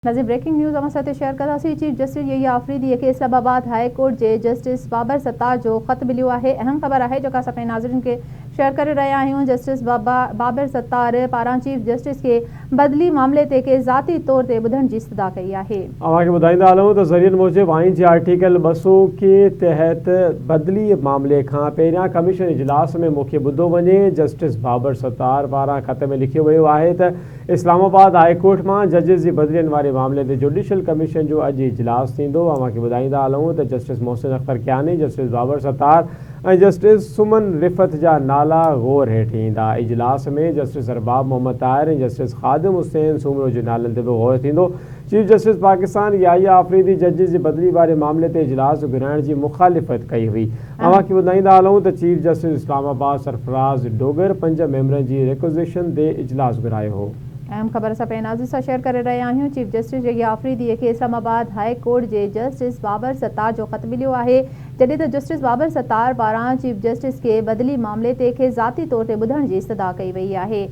ناظرين breaking news اوهان سان هتي شيئر ڪنداسين چيف جسٽس يحيٰ آفريدي کي اسلام آباد هاء ڪورٽ جي جسٽس بابر ستار جو خط مليو آهي اهم خبر آهي جيڪا اسان پنهنجي ناظرين کي شيئر ڪري رهيا آهيون جسٽس بابر ستار پاران چيف جسٽس کي بدلي معاملي تي کي ذاتي طور تي ٻڌڻ جي استدعا ڪئي آهي. اوهان کي ٻڌائيندا هلون ته ذريعن موجب آئين جي آرٽيڪل 200 ڪي تحت بدلي معاملي کان پهريان ڪميشن اجلاس ۾ مون کي ٻڌو وڃي جسٽس بابر ستار پاران خط ۾ لکيو ويو آهي ته اسلام آباد هاء ڪورٽ مان ججز جي بدلين واري معاملي تي جوڊيشل ڪميشن جو اڄ اجلاس ٿيندو. اوهان کي ٻڌائيندا هلون ته justice Mohsin Akhtar Kayani, justice Babar Sattar ۽ justice سمن رفعت جا نالا غور هيٺ ايندا. اجلاس ۾ جسٽس ارباب محمد طاهر ۽ جسٽس خادم حسين سومرو جي نالن تي به غور ٿيندو. چيف جسٽس پاڪستان يحيٰ آفريدي ججز جي بدلي واري معاملي تي اجلاس گهرائڻ جي مخالفت ڪئي هئي. اوهان کي ٻڌائيندا هلون ته چيف جسٽس اسلام آباد سرفراز ڊوگر پنج ميمبرن جي ريڪوزيشن تي اجلاس گهرايو هو. اهم خبر اسان پنهنجي ناظرين سان شيئر ڪري رهيا آهيون چيف جسٽس يحيٰ آفريدي کي اسلام آباد هاء ڪورٽ جي جسٽس بابر ستار جو خط مليو آهي جڏهن ته جسٽس بابر ستار پاران چيف جسٽس کي بدلي معاملي تي کيس ذاتي طور تي ٻڌڻ جي استدعا ڪئي وئي آهي.